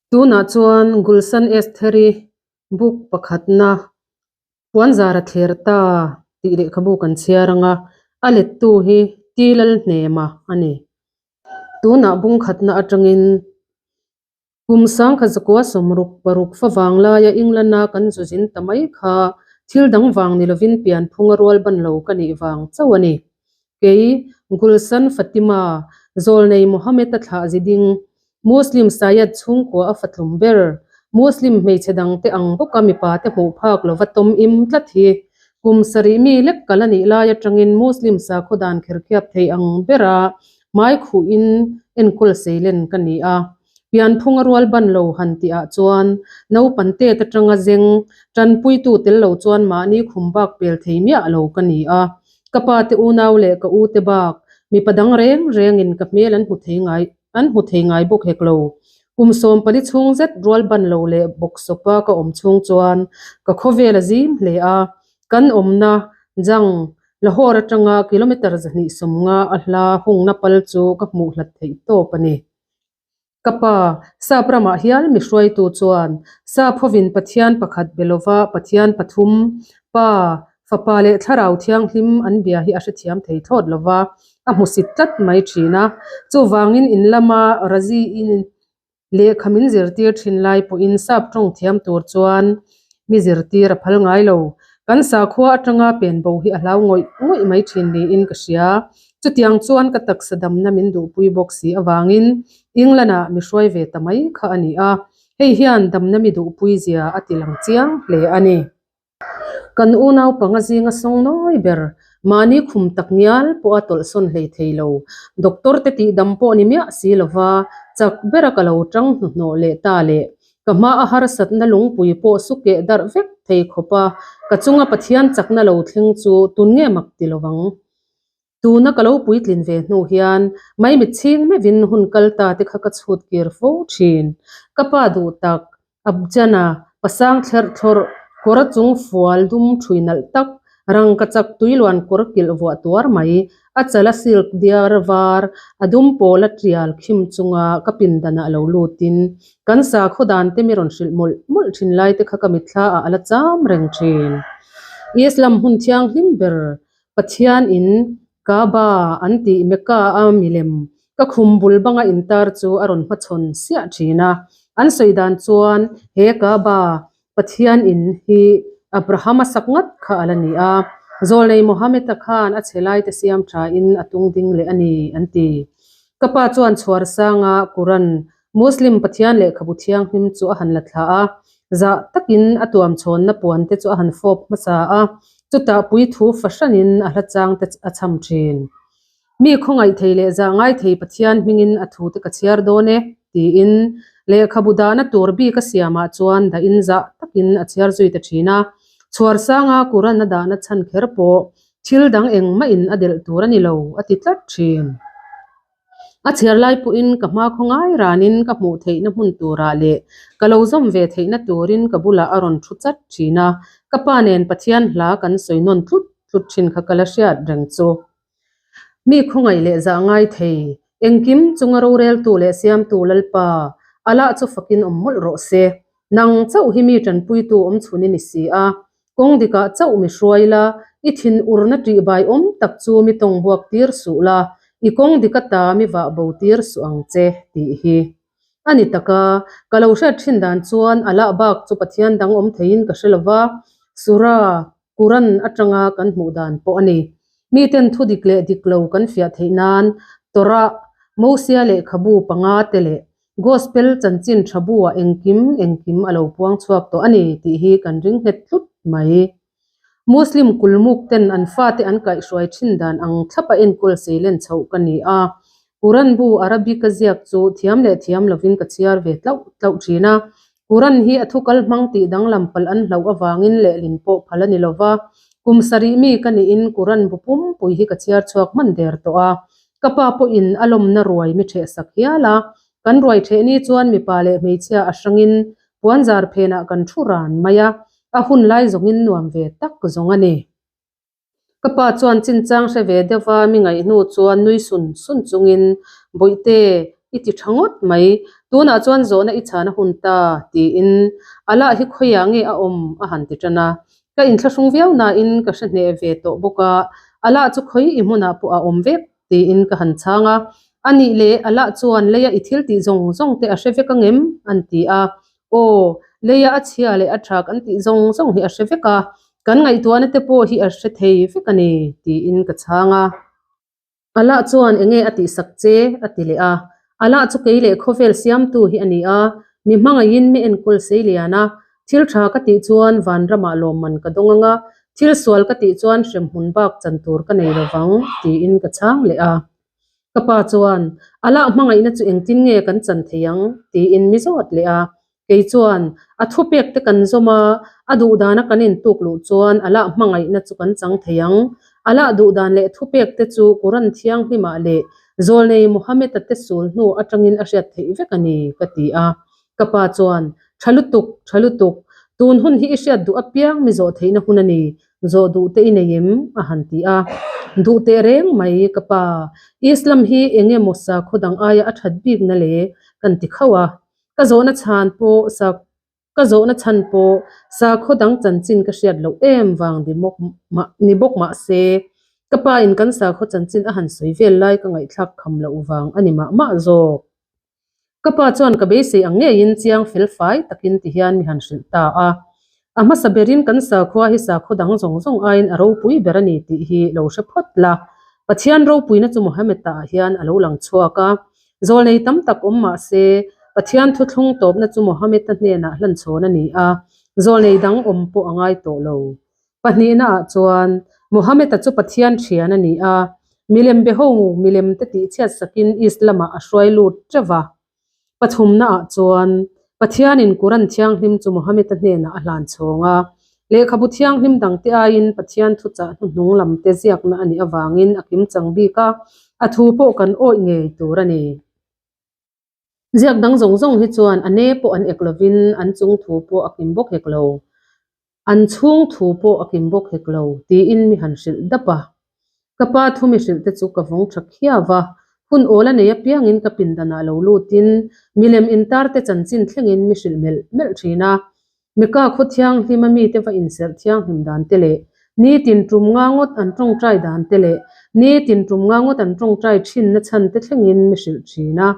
Tunah chuan Gulsan Estheri book pakhatna Puanzar a thler ta tih lehkhabu kan chhiar ang a, a lettu hi T Lalhnema a ni. Tunah bung khatna atangin Kum sangkhat zakua sawmruk paruk fa vang laia England-a kan zu zin ta mai kha thil dang vang ni lovin pianphunga rual ban lo ka nih vang chauh a ni. Kei, Gulsan Fatima, Zawlnei Mohammed-a thlah zi ding, Muslim Syed chhungkua a fatlum ber, Muslim hmeichhe dangte ang bawka mipate hmuh phak lova tawm im tlat hi kum sarih mi lek kal a nih lai atangin Muslim sakhaw dan kherkhiap thei ang bera hmai khuhin enkawl seilen ka ni a. Pianphunga rual ban lo han tih ah chuan naupan tet atanga zeng tanpuitu tel lo chuan mahni khum bak pel thei miah lo ka ni a. Ka pa te unau leh ka u te bak mipa dang reng rengin ka hmel an hmu thei ngai an hmu thei ngai bawk hek lo. Kum 14 chhung zet rual ban lo leh bawksawpa ka awm chhung chuan ka khawvel a zim hle a. Kan awmna Jang Lahore atanga kilometre 250 a hla hungna pal chu ka hmuh hlat theih tawp a ni. Ka pa, Sap ramah hial mi hruaitu chuan Sap hovin Pathian pakhat be lova Pathian pathum, Pa, Fapa leh Thlarau Thianghlim an bia hi a hrethiam thei thlawt lova, a hmusit tlat mai thin a. Chuvangin in lama Razi-in Lehkha min zirtir thin lai pawhin sap tawng thiam tur chuan mi zirtir a phal ngai lo. Kan sakhua atanga pen bo hi a hlau ngawih ngawih mai thin niin ka hria. Chutiang chuan ka taksa damna min duhpui bawk si avangin England-ah mi hruai ve ta mai kha a ni a. Hei hian damna mi duhpui zia a ti lang chiang hle a ni. Kan unau panga zinga sawng nawi ber, mahni khum tak ngial pawha tawlhsawn hlei thei lo, doctor te tih dam pawh ni miah si lova chak bera ka lo tang hnuhnawh leh ta leh ka hma a harsatna lungpui pawh su keh darh vek thei khawpa ka chunga Pathian chakna lo thleng chu tun nge mak ti lovang. Tuna ka lo puitlin ve hnu hian maimit chhing meuhin hun kal ta te kha ka chhut kir fo thin. Ka pa duh tak, Abjana, pasang thlerh thlawrh, kawr chung fual dum thui nalh tak, rangka chak tui luan kawr kilh vuah tuar mai, a chala silk diar var, a dum pawl a tial khim chunga ka pindanah lo lutin kan sakhaw dan te mi rawn hrilh mawlh mawlh thin lai te kha ka mitthla ah a la cham reng thin. Islam hun thianghlim ber Pathian in Kaaba an tih Mecca a milem ka khum bul banga intar chu a rawn hmachhawn siah thin a. An sawi dan chuan he Kaaba Pathian in hi Abraham a sak ngat kha a la ni a, Zawlnei Mohammed-a khan a chhe laite siam tha in a tung ding leh a ni an ti. Ka pa chuan chhuar sanga Quran Muslim Pathian lehkhabu thianghlim chu a han la thla a, zah takin a tuamchhawnna puan te chu a han fawp hmasa a, chutah puithu fahranin a hla chang te a chham thin. Mi khawngaih thei leh zah ngai thei Pathian hmingin a thu te ka chhiar dawn e, tiin lehkhabu dahna tur bik a siamah chuan dahin zah takin a chhiar zui ta thin a. Chhuar sanga Quran a dahna chhan kher pawh thil dang engmahin a delh tur a ni lo, a ti tlat thin. A chhiar lai pawhin ka hma khaw ngai ranin ka hmuh theihna hmun turah leh ka lo zawm ve theihna turin ka bulah a rawn thu chat thin a, ka pa nen Pathian hla kan sawi nawn tlut tlut thin kha ka la hriat reng chu. Mi khawngaih leh zah ngai thei, engkim chunga roreltu leh siamtu Lalpa, Allah chu fakin awm mawlh rawh se. Nang chauh hi mi tanpuitu awm chhun i ni si a, Kawng dikah chauh mi hruai la, i thin urna ṭih bai awm tak chu mi tawng buak tir suh la, i kawng dik ata mi vah bo tir suh ang che, tih hi. A ni tak a, ka lo hriat ṭhin dan chuan Allah bak chu Pathian dang awm theiin ka hre lo va, Surah, Quran, aṭanga kan hmuh dan pawh a ni. Miten thu dik leh dik lo kan fiah theih nan Torah, Mosia lehkhabu panga te leh Gospel chanchin tha buah engkim engkim a lo puang chhuak tawh a ni tih hi kan ring nghet tlut mai. Muslim kulmuk ten an fate an kaihhruai thin dan ang thlapa enkawl seilen chhoh ka ni a. Quran bu Arabic a ziak chu thiam leh thiam lovin ka chhiar ve tlauh tlauh thin a. Quran hi a thukal hmang tih danglam palh an hlauh avangin lehlin pawh phal a ni lova. Kum sarih mi ka niin Quran bu pumpui hi ka chhiar chhuak hman der tawh a. Ka pa pawhin a lawmna ruai mi ṭhehsak hial a, kan ruai ṭheh ni chuan mipa leh hmeichhia a hrangin puanzar phenah kan ṭhu ran mai a, a hun lai zawngin nuam ve tak zawng a ni. Ka pa chuan chinchang hre ve deuh a mi ngaih hnu chuan nui sun sun chungin, Bawihte, i ti ṭha ngawt mai. Tunah chuan zawhna i chhan a hun ta, tiin Allah hi khawiah nge a awm a han ti tan a. Ka inthlahrung viau nain ka hre hneh ve tawh bawk a, Allah chu khawi i hmunah pawh a awm vek, tiin ka han chhang a. A nih leh Allah chuan leia i thil tih zawng zawng te a hre vek angem? an ti a. Aw, leia a chhia leh a tha kan tih zawng zawng hi a hre vek a, kan ngaihtuahna te pawh hi a hre thei vek a ni, tiin ka chhang a. Allah chuan enge a tihsak che? a ti leh a. Allah chu kei leh khawvel siamtu hi a ni a, mi hmangaihin mi enkawl sei lian a, thil tha ka tih chuan vanramah lawmman ka dawng ang a, thil sual ka tih chuan hremhmun bak chan tur ka nei lovang, tiin ka chhang leh a. Ka pa chuan, Allah hmangaihna chu engtin nge kan chan thei ang? tiin mi zawt leh a. Kei chuan, a thupek te kan zawm a, a duhdana kan intuk luh chuan Allah hmangaihna chu kan chang thei ang. Allah duhdan leh thupek te chu Quran Thianghlimah leh Zawlnei Muhammad-a te sul hnu atangin a hriat theih vek a ni, ka ti a. Ka pa chuan, Tha lutuk, tha lutuk, tun hun hi i hriat duh apiang mi zawh theihna hun a ni, zawh duh te i nei em? a han ti a. Duh teh reng mai, ka pa, Islam hi eng emaw sakhaw dang aia a that bikna le? kan ti khauh a. Ka zawhna chhan pawh sa ka zawhna chhan pawh sakhaw dang chanchin ka hriat loh em vang ni bawk mah ni bawk mah se, ka pa in kan sakhaw chanchin a han sawi vel lai ka ngaihthlak kham loh vang a ni mah mah zawk. Ka pa chuan ka beisei ang ngeiin chiang fel fai takin ti hian mi han hrilh ta a. A hmasa berin kan sakhua hi sakhaw dang zawng zawng aiin a ropui ber a ni tih hi lo hre phawt la. Pathian ropuina chu Mohammed-a ah hian a lo lang chhuak a. Zawlnei tam tak awm mah se, Pathian thuthlung tawpna chu Mohammed-a hnenah hlanchhawn a ni a, zawlnei dang awm pawh a ngai tawh lo. Pahnihnaah chuan, Mohammed-a chu Pathian thian a ni a, milem be ho milem te tihchhiat sakin Islam-ah a hruai lut teuh va. Pathumnaah chuan, Pathianin Quran Thianghlim chu Mohammed-a hnenah a hlan chhawng a, lehkhabu thianghlim dangte aiin Pathian thuchah hnuhnung lamte ziakna a nih avangin a kimchang bik a, a thu pawh kan awih ngei tur a ni. Ziak dang zawng zawng hi chuan a ne pawh an ek lovin an chung thu pawh a kim bawk hek lo. An chhung thu pawh a kim bawk hek lo, tiin mi han hrilh dap a. Ka pa thu mi hrilh te chu ka vawng tha khiau va, hun awl a nei apiangin ka pindanah lo lutin milem intar te chanchin thlengin mi hrilh melh melh thin a. Mecca khaw thianghlima mite va inserh thianghlim dan te leh nitin tum nga ngawt an tawngtai dan te leh nitin tum nga ngawt an tawngtai thinna chhan te thlengin mi hrilh thin a.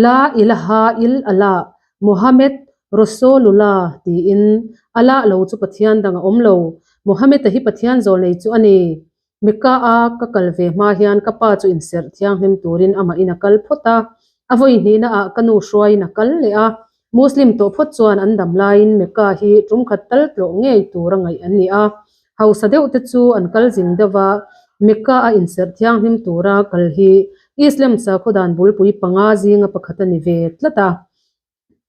La ilaha il Allah, Muhammad Rasulullah tiin Allah lo chu Pathian dang a awm lo, Muhammad-a hi Pathian zawlnei chu a ni. Mecca-a ka kal ve hma hian ka pa chu inserh thianghlim turin amah in a kal phawt a, a vawi hnihna ah ka nu hruaiin a kal leh a. Muslim tawh phawt chuan an dam laiin Mecca hi tum khat tal tlawh ngei tur a ngaih an ni a. Hausa deuh te chu an kal zing deuh a, Mecca a inserh thianghlim tura kal hi Islam sakhaw dan bulpui panga zinga pakhat a ni ve tlat a.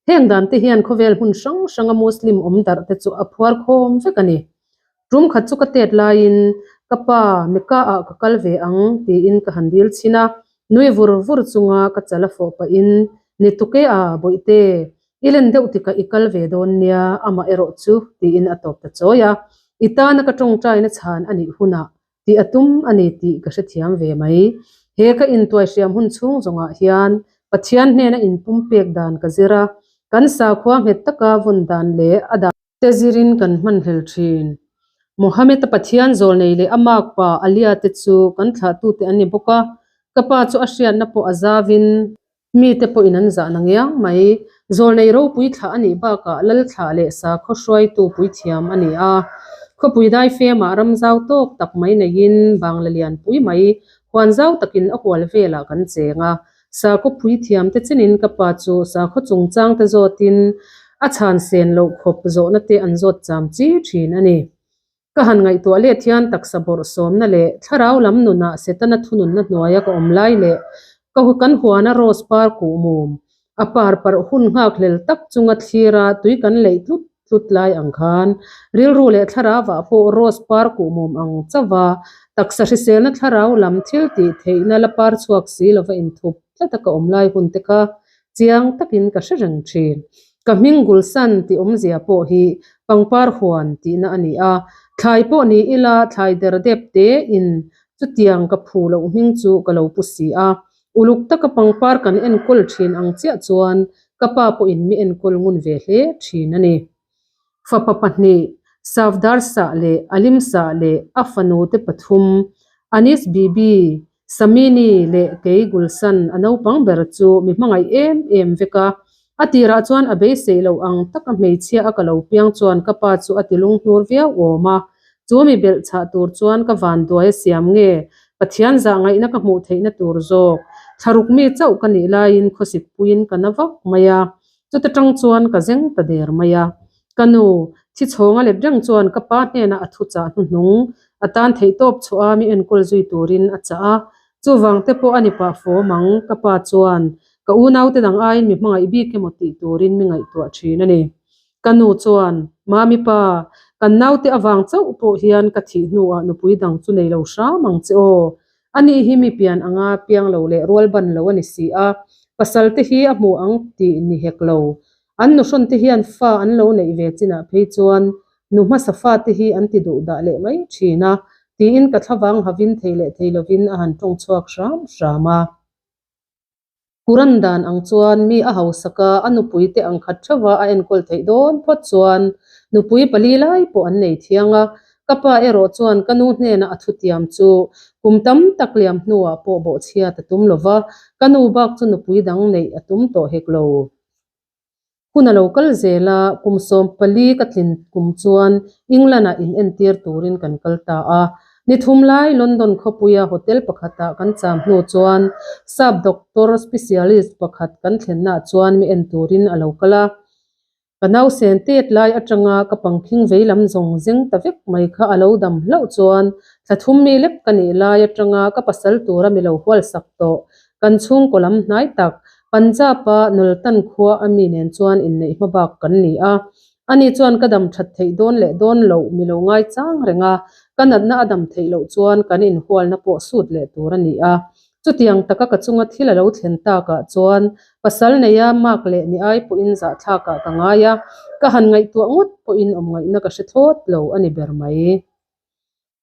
Heng dan te hian khawvel hmun hrang hranga Muslim awm darh te chu a phuar khawm vek a ni. Tum khat chu ka tet laiin, Ka pa, Mecca ah ka kal ve ang, tiin ka han dil chhin a. Nui vur vur chunga ka chal a fawh pahin, Ni tuke a, Bawihte, i len deuh tikah i kal ve dawn nia, amah erawh chu, tiin a tawp ta chawi a. I tana ka tawngtaina chhan a nih hunah tih a tum a ni tih ka hrethiam ve mai. He ka intuai hriam hun chhung zawngah hian Pathian hnena inpumpek dan ka zir a, kan sakhua nghet taka vawn dan leh a dan te zirin kan hmanhlel thin. Mohammed-a Pathian zawlnei leh a makpa Alia te chu kan thlahtute an ni bawk a, ka pa chu a hriatna pawh a zavin Mite pawhin an zahna ngiang mai. Zawlnei ropui thlah a nih bakah lal thlah leh sakhaw hruaitu puithiam a ni a. Khawpui daifemah ram zau tawk tak mai neiin bangla lianpui mai huan zau takin a hual velah kan cheng a. Sakhaw puithiam te chenin ka pa chu sakhaw chungchang te zawtin a chhan sen loh khawp zawhna te an zawt cham chi thin a ni. Ka han ngaihtuah let hian taksa bawrh sawmna leh thlarau lam nunah Setana thununna hnuaia ka awm lai leh ka kan huana rose par kuh mum a par parh hun nghakhlel tak chunga thlira tui kan leih tlut tlut lai ang khan rilru leh thlarauah pawh rose par kuh mum ang chauha taksa hriselna thlarau lam thil tih theihna la par chhuak si lova inthup tlata ka awm lai hun te kha chiang takin ka hre reng thin. Ka hming Gulsan tih awmzia pawh hi pangpar huan tihna a ni a, thlai pawh ni ila thlai der dep te in chutiang ka phu loh hming chu ka lo pu si a. Uluk taka pangpar kan enkawl thin ang chiah chuan ka pa pawhin mi enkawl ngun ve hle thin a ni. Fapa pahnih, Safdar Sah leh Alim Sah leh a fanu te pathum, Anis Bibi, Samini leh kei Gulsan a naupang ber chu mi hmangaih em em vek a. A tirah chuan a beisei loh ang taka hmeichhia a ka lo piang chuan ka pa chu a ti lunghnur viau awm a. Chu mi belh chhah tur chuan ka vanduai a siam nge Pathian zah ngaihna ka hmuh theihna tur zawk. Thlaruk mi chauh ka nih laiin khawsik puiin ka na vak mai a. Chuta tang chuan ka zeng ta der mai a. Ka nu, thi chhawnga let reng chuan ka pa hnenah a thu chah hnuhnung a tan theihtawp chhuah a mi enkawl zui turin a chah a. Chuvang te pawh a ni pah fawm ang, ka pa chuan ka unaute dang aiin mi hmangaih bik emaw tih turin mi ngaihtuah thin a ni. Ka nu chuan, Mami pa, kan naute avang chauh pawh hian ka thih hnuah nupui dang chu nei lo hram ang che aw. Ani hi mi pian anga piang lo leh rual ban lo a ni si a, pasal te hi a hmu ang tih ni hek lo. An nuhrawn te hian fa an lo neih ve chinah phei chuan nu hmasa fa te hi an ti duh dah leh mai thin a, tiin ka thlavang havin thei leh thei lovin a han tawng chhuak hram hram a. Quran dan ang chuan mi a hausak a, a nupui te ang khat theuha a enkawl theih dawn phawt chuan nupui pali lai pawh an nei thiang a, ka pa erawh chuan ka nu hnena a thutiam chu kum tam tak liam hnuah pawh bawhchhiat a tum lova, ka nu bak chu nupui dang neih a tum tawh hek lo. Hun a lo kal zel a, kum 14 ka tlin kum chuan England-ah in entir turin kan kal ta a. Ni thum lai London khawpuia hotel pakhatah kan cham hnu chuan sap doctor specialist pakhat kan thlennaah chuan mi en turin a lo kal a. Ka nausen tet lai atanga ka pangkhing vei lam zawng zeng ta vek mai kha a lo dam hlauh chuan thla thum mi lek ka nih lai atanga ka pasal tura mi lo hualsak tawh Kan chhungkaw lam hnai tak, Punjab-a Nultan khua a mi nen chuan inneih hma bak kan ni a. Ani chuan ka dam that theih dawn leh dawn loh mi lo ngai chang reng a, ka natna a dam theih loh chuan kan inhualna pawh sut leh tur a ni a. Chutiang taka ka chunga thil a lo thlen takah chuan pasal neia mark leh ni ai pawhin zahthlakah ka ngai a, ka han ngaihtuah ngawt pawhin awmngaihna ka hre thlawt lo a ni ber mai.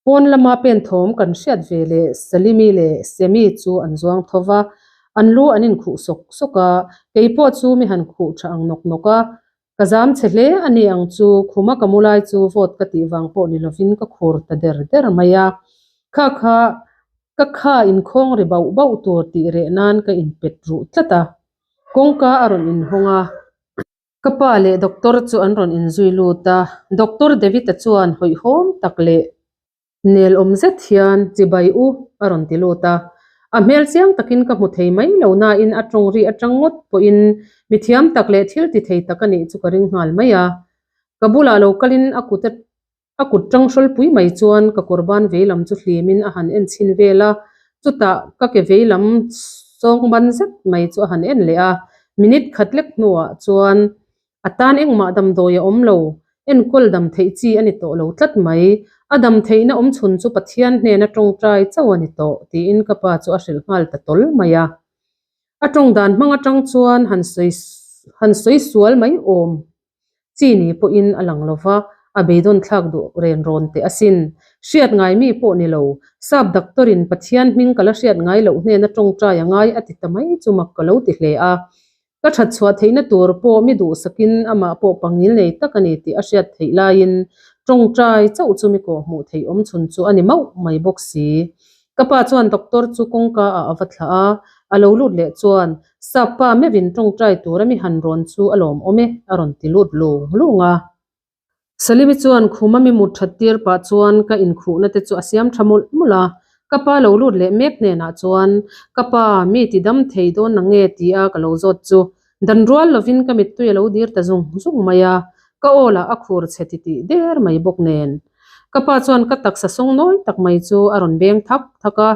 Pawn lama pen thawm kan hriat ve leh Salimi leh Semi chu an zuang tho va, an lu an inkhuh sawk sawk a, kei pawh chu mi han khuh tha ang nawk nawk a. Ka zam chhe hle a ni ang chu, khuma ka mu lai chu vote ka tih vang pawh ni lovin ka khur ta der der mai a. Kha kha ka kha inkhawng ri bauh bauh tur tih reh nan ka inpet ruh tlat a, kawngka a rawn inhawng a. Ka pa leh doctor chu an rawn inzui lut a, Doctor David-a chuan hawihhawm tak leh nel awm zet hian chibai u a rawn ti lut a. A hmel chiang takin ka hmu thei mai lo nain a tawng ri atang ngawt pawhin mi thiam tak leh thil ti thei tak a nih chu ka ring nghal mai a. Ka bulah lo kalin a kut a A kut tang hrawlpui mai chuan ka kawr ban vei lam chu hlimin a han en chhin vel a, chutah ka ke vei lam sawng ban zet mai chu a han en leh a. Minute khat lek hnuah chuan a tan engmah damdawi a awm lo, enkawl dam theih chi a ni tawh lo tlat mai. A dam theihna awm chhun chu Pathian hnena tawngtai chauh a ni tawh, tiin ka pa chu a hrilh nghal ta tawl mai a. A tawng dan hmang atang chuan han sawi han sawi sual mai awm Chi ni pawhin a lang lo va, a beidawn thlak duh ren rawn teh asin. Hriat ngai mi pawh ni lo, sap doctor-in Pathian hming ka la hriat ngai loh hnena tawngtai a ngai a ti ta mai chu mak ka lo ti hle a. Ka that chhuah theihna tur pawh mi duhsakin amah pawh pangil nei tak a ni tih a hriat theih laiin tawngtai chauh chu mi kawh hmuh theih awm chhun chu a ni mauh mai bawk si. Ka pa chuan doctor chu kawngka ah a va thlah a, a lo lut leh chuan Sap pa meuhin tawngtai tura mi han rawn chu a lawmawm e, a rawn ti lut lung lung a. Salimi chuan khuma mi mut that tir pah chuan ka inkhuhna te chu a siam tha mawlh mawlh a. Ka pa lo lut leh mek hnenah chuan, Ka pa, mi ti dam thei dawn na nge? ti a ka lo zawt chu dan rual lovin ka mittui a lo dir ta zung zung mai a, ka aw lah a khur chhe titih der mai bawk nen. Ka pa chuan ka taksa sawng nawi tak mai chu a rawn beng thak thak a,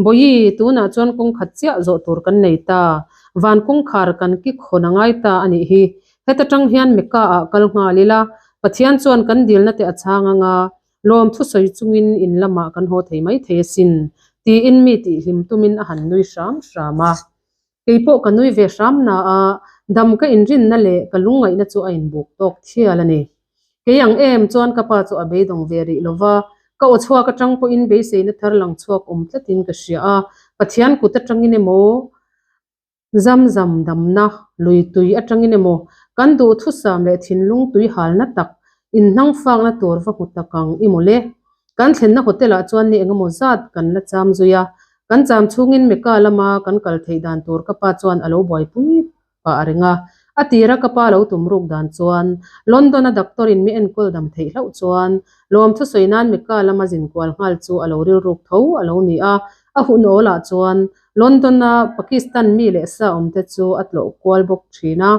Bawihi, tunah chuan kawng khat chiah zawh tur kan nei ta. Van kawngkhar kan kik hawn a ngai ta a nih hi. Heta tang hian Mecca ah kal nghal ila, Pathian chuan kan dilna te a chhang anga, lawm thusawi chungin in lamah kan haw thei mai thei asin, tiin mi tihhlim tumin a han nui hram hram a. Kei pawh ka nui ve hram na a, dam ka inrinna leh ka lungngaihna chu a inbuk tawk thial a ni. Kei ang em chuan ka pa chu a beidawng ve rih lo va, ka aw chhuak atang pawhin beiseina thar lang chhuak awm tlatin ka hria a, Pathian kut atangin emaw? Zamzam damna lui tui atangin emaw kan duhthusam leh thinlung tui halna tak inhnangfakna tur va hmu tak ang i mawle. Kan thlenna hotel ah chuan ni engemaw zat kan la cham zui a, kan cham chhungin Mecca lama kan kal theih dan tur ka pa chuan a lo buaipui pah a reng a. A tira ka pa lo tum ruk dan chuan London a doctor in mi enkawl dam theih hlauh chuan lawmthu sawi nan Mecca lama zin kual nghal chu a lo rilruk tho a lo ni a, a hun awl ah chuan London a Pakistan mi leh sa awm te chu a tlawh kual bawk thin a,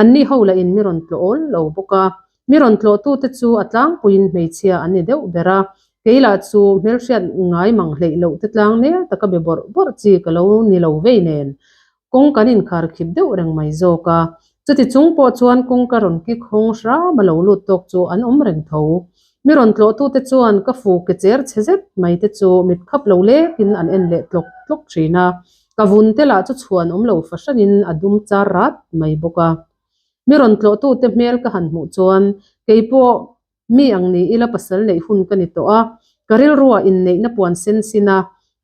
anni ho lah in mi rawn tlawh awl lo bawk a. Mi rawn tlawhtute chu a tlangpuiin hmeichhia an ni deuh ber a, kei lah chu hmelhriat ngai mang hleih loh te tlang nel taka be bawrh bawrh chi ka lo ni lo vei nen kawng kan inkhar khip deuh reng mai zawk a. Chuti chung pawh chuan kawngka rawn kik hawng hram a lo lut tawk chu an awm reng tho. Mi rawn tlawhtute chuan ka fu ke cher chhe zet mai te chu mit khap lo lekin an en leh tlawk tlawk thin a, ka vun te lah chu chhuan awm lo fahranin a dum char rat mai bawk a. Mi rawn tlawhtute hmel ka han hmuh chuan kei pawh mi ang ni ila pasal neih hun ka ni tawh a, ka rilruah inneihna puan sen sin a,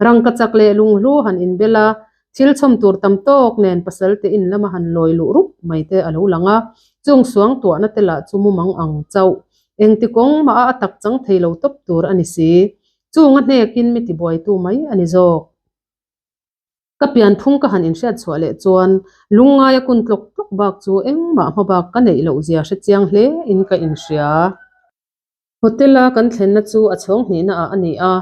rangkachak leh lunghlu han inbel a, thil chhawm tur tam tawk nen pasal te in lama han lawi luh rup mai te a lo lang a, chung suang tuahna te lah chu mumang ang chauh. Engti kawng mah a a tak chang thei lo tawp tur a ni si. Chung a hnekin mi tibuaitu mai a ni zawk. Ka pianphung ka han inhriat chhuah leh chuan lungngaia kun tlawk tlawk bak chu engmah hma bak ka neih loh zia hre chiang hle in ka inhria. Hotel a kan thlenna chu a chhawng hnihna ah a ni a,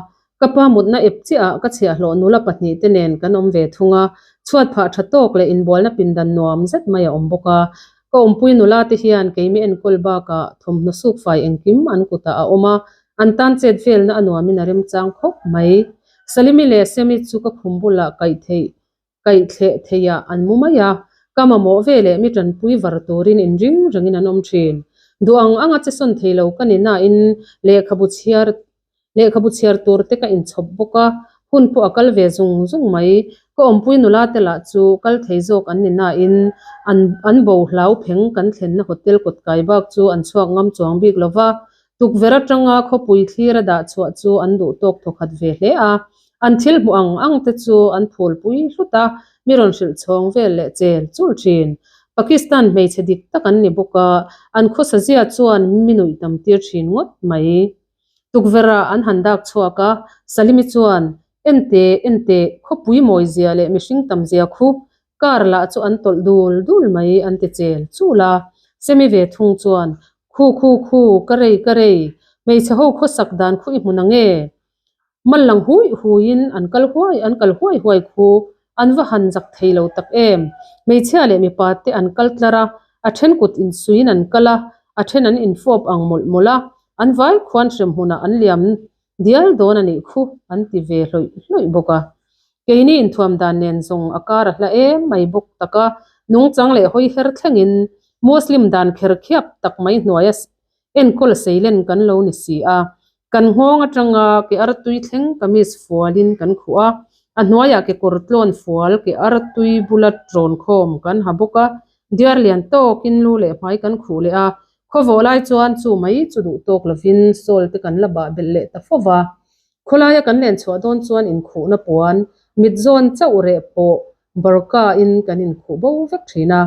ka pa mutna ep chiah ah ka chhiahhlawh nula pahnih te nen kan awm ve thung a, chhuat phah tha tawk leh inbualna pindan nuam zet mai a awm bawk a. Ka awmpui nula te hian keimi enkawl bakah thawmhnaw sukfai engkim an kutah a awm a, an tan chet velna a nuamin a remchang khawp mai. Salimi leh Semi chu ka khum bulah kaih theih kaih thleh theihah an mu mai a, ka mamawh ve leh mi tanpui var turin inring rengin an awm thin. Duh ang anga che sawn thei lo ka ni nain lehkhabu chhiar lehkhabu chhiar tur te ka inchhawp bawk a, hun pawh a kal ve zung zung mai. Ka awmpui nula te lah chu kal thei zawk an ni nain an an bo hlau pheng kan thlenna hotel kawtkai bak chu an chhuak ngam chuang bik lo va, Tukverh atanga khawpui thlir a dah chhuah chu an duh tawk thawkhat ve hle a, an thil hmuh ang ang te chu an phulpui hlut a, mi rawn hrilh chhawng vel leh chel chul thin. Pakistan hmeichhe dik tak an ni bawk a, an khawsa zia chuan mi nuih tam tir thin ngawt mai. Tukverh ah an han dak chhuak a, Salimi chuan, Ente, ente, khawpui mawi zia leh mihring tam zia khu, Car lah chu an tawlh dul dul mai an ti chel chul a, Semi ve thung chuan, Khu khu khu, ka rei ka rei, hmeichhe ho khawsak dan khu i hmu na nge? Mal lang hui huiin an kal huai an kal huai huai khu, an va han zak thei lo tak em? Hmeichhia leh mipa te an kal tlar a, a then kut insuiin an kal a, a then an infawp ang mawlh mawlh a, an vai khuan hremhmunah an liam dial dawn a nih khu an ti ve hlawih hlawih bawk a. Keini inthuam dan nen zawng a kar a hla em mai bawk tak a, nungchang leh hawi her thlengin Muslim dan kher khiap tak mai hnuaia enkawl seilen kan lo ni si a. Kan nghawng atanga ke artui thleng kamis fualin kan khuh a, a hnuaiah kekawr tlawn fual ke artui bula tawn khawm kan ha bawk a, diar lian tawkin lu leh hmai kan khuh leh a, khawvawh lai chuan chu mai chu duh tawk lovin sawl te kan la bah belh leh ta fo va. Khawlaia kan len chhuah dawn chuan inkhuhna puan, mit zawn chauh reh pawh burqa in kan inkhuh bo vek thin a.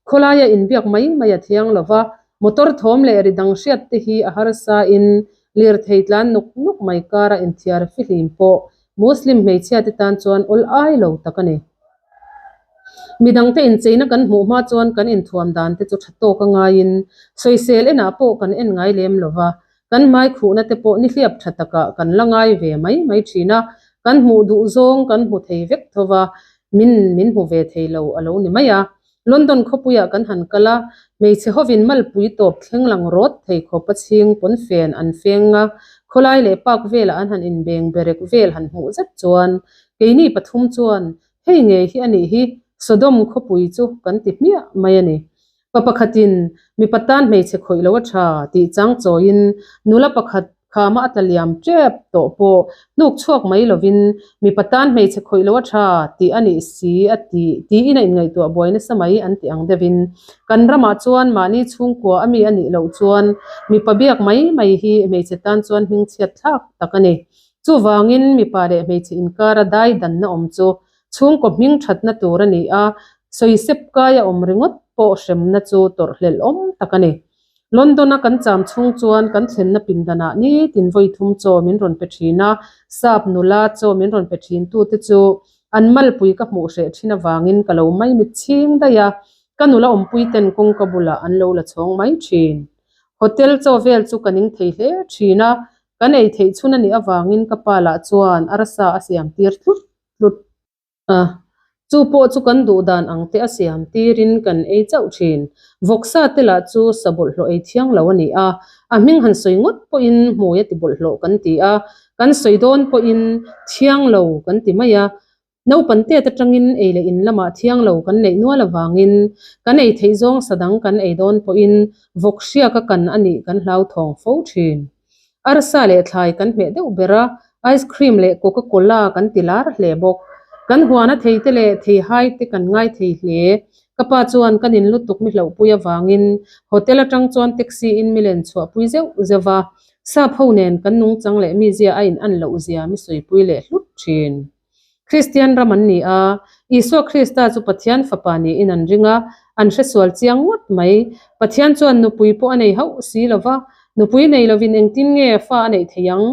Khawlaia inbiak mai mai a thiang lo va, motor thawm leh ri dang hriat te hi a harsa in lirthei tlan nuk nuk mai kara inthiar fihlim pawh Muslim hmeichhia te tan chuan awl ai lo tak a ni. Midangte incheina kan hmuh hma chuan kan inthuam dan te chu tha tawk a ngaiin sawisel enah pawh kan en ngai lem lo va, Kan hmai khuhna te pawh nihliap tha takah kan la ngai ve mai mai thin a, kan hmuh duh zawng kan hmu thei vek tho va, min min hmu ve thei lo a lo ni mai a. London khawpuiah kan han kal a, hmeichhe hovin malpui tawp thleng lang rawt thei khawp a chhing pawnfen an feng a, khawlai leh park velah an han inbeng berek vel han hmuh zet chuan keini pathum chuan hei ngei hi a nih hi Sodom khawpui chu kan ti hmiah mai a ni. Pa pakhatin mipa tan hmeichhe khawih lo a tha tih chang chawiin nula pakhat khama a tla liam tep tawh pawh hnuk chhuak mai lovin mipa tan hmeichhe khawih lo a tha tih a nih si a ti tiin a inngaihtuah buai nasa mai an ti ang deuhin kan ramah chuan mahni chhungkua a mi a nih loh chuan mipa biak mai mai hi hmeichhe tan chuan hmingchhiat thlak tak a ni. Chuvangin mipa leh hmeichhe inkara dai danna awm chu chhungkaw hming thatna tur a ni a. Sawisep kaia awm ringawt pawh hremna chu tawrhhlelh awm tak a ni. London-a kan cham chhung chuan kan thlenna pindanah nitin vawi thum chaw min rawn pe thin a, sap nula chaw min rawn pe thin tute chu an malpui ka hmuh hreh thin avangin ka lo maimit chhing daih a, ka nula awmpuiten kawngka bulah an lo la chhawng mai thin. Hotel chaw vel chu ka ning thei hle thin a, kan ei theih chhun a nih avangin ka pa lah chuan arsa a siam tir tlut tlut a, chu pawh chu kan duh dan ang te a siam tirin kan ei chauh thin. Vawksa te lah chu sa bawlhhlawh ei thiang lo a ni a, a hming han sawi ngawt pawhin hmui a ti bawlhhlawh kan ti a, kan sawi dawn pawhin thiang lo kan ti mai a. Naupan tet atangin ei leh in lamah thiang lo kan neih nual avangin kan ei theih zawng sa dang kan ei dawn pawhin vawk hriaka kan a nih kan hlauthawng fo thin. Arsa leh thlai kan hmeh deuh ber a, ice cream leh coca cola kan ti lar hle bawk. Kan huana thei te leh theihai te kan ngai thei hle. Ka pa chuan kan in lutuk mi hlauhpui avangin hotel atang chuan taxi in mi len chhuahpui zeuh zeuh va, sap ho nen kan nungchang leh mizia a in an loh zia mi sawipui leh hlut thin. Kristian ram an ni a, Isua Krista chu Pathian Fapa niin an ring a, an hresual chiang ngawt mai. Pathian chuan nupui pawh a nei hauh si lo va, nupui nei lovin engtin nge fa a neih theih ang?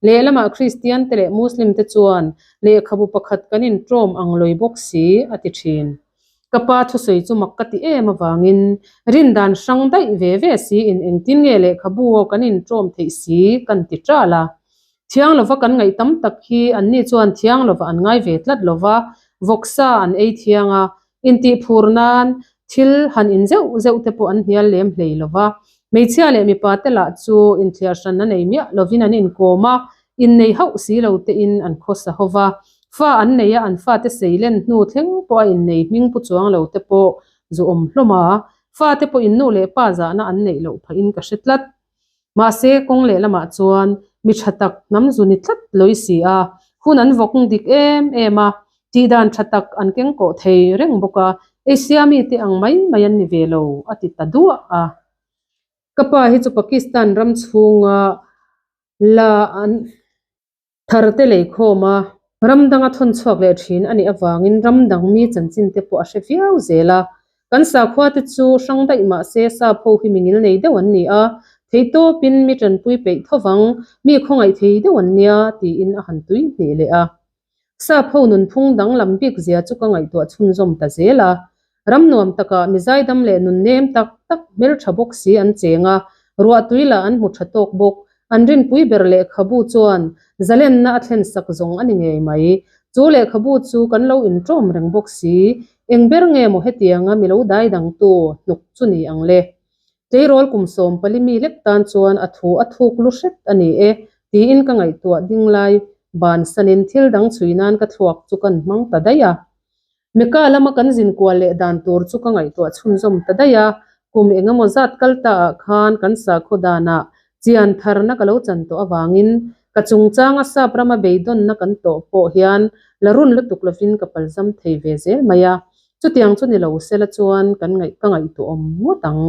Lehlamah Kristian te leh Muslim te chuan lehkhabu pakhat kan inṭawm ang lawi bawk si, a ti ṭhin. Ka pa thusawi chu mak ka ti em avangin rindan hrang daih ve ve siin engtin nge lehkhabu aw kan inṭawm theih si kan ti ṭal a. Thiang lova kan ngaih tam tak hi anni chuan thiang lova an ngai ve tlat lova, vawksa an ei thiang a, intihphur nan thil han in zeuh zeuh te pawh an hnial lem hlei lova. Hmeichhia leh mipa te lah chu inthliar hran a nei miah lovin an inkawm a, innei hauh si lo tein an khawsa ho va. Fa an nei a, an fate seilen hnu thleng pawh a innei hming pu chuang lo te pawh zu awm hlawm a, fate pawh in nu leh pa zahna an neih loh phahin ka hre tlat. Mahse, kawng leh lamah chuan mi tha tak hnam zu ni tlat lawi si a, hun an vawkng dik em em a, tihdan tha tak an keng kawh thei reng bawk a, Asia mite ang mai mai an ni ve lo, a ti ta duah a. Ka pa hi chu Pakistan ram chhunga la an. Tharte leikhawm a, ram danga thawn chhuak leh thin a nih avangin ram dang mi chanchin te pawh a hre viau zel a. Kan sakhua te chu hrang daih mah se sap ho hi mingil nei deuh an ni a, theitawpin mi tanpui peih thovang, mi khawngaih thei deuh an nia tiin a han tui hnih leh a. Sap ho nunphung danglam bik zia chu ka ngaihtuah chhunzawm ta zel a. Ram nuam takah mi zaidam leh nun nem tak tak hmeltha bawk si an cheng a, ruahtui lah an hmu tha tawk bawk. An rinpui ber lehkhabu chuan zalenna a thlen sak zawng a ni ngei mai. Chu lehkhabu chu kan lo inṭawm reng bawk si. Eng ber nge maw hetianga mi lo daidangtu hnuk chu ni ang le? Tleirawl kum 14 mi lek tan chuan a thu a thuk lu hret a ni e tiin ka ngaihtuah ding lai bansanin thil dang chhui nan ka thluak chu kan hmang ta daih a. Mecca lama kan zin kual leh dan tur chu ka ngaihtuah chhunzawm ta daih a, kum eng emaw zat kal ta ah khan kan sakhaw danah chian tharna ka lo chan tawh avangin ka chungchanga sap rama beidawnna kan tawh pawh hian la run lutuk lovin ka palzam thei ve zel mai a, chutiang chu ni lo sela chuan kan ngaih ka ngaihtuah awm ngawt ang.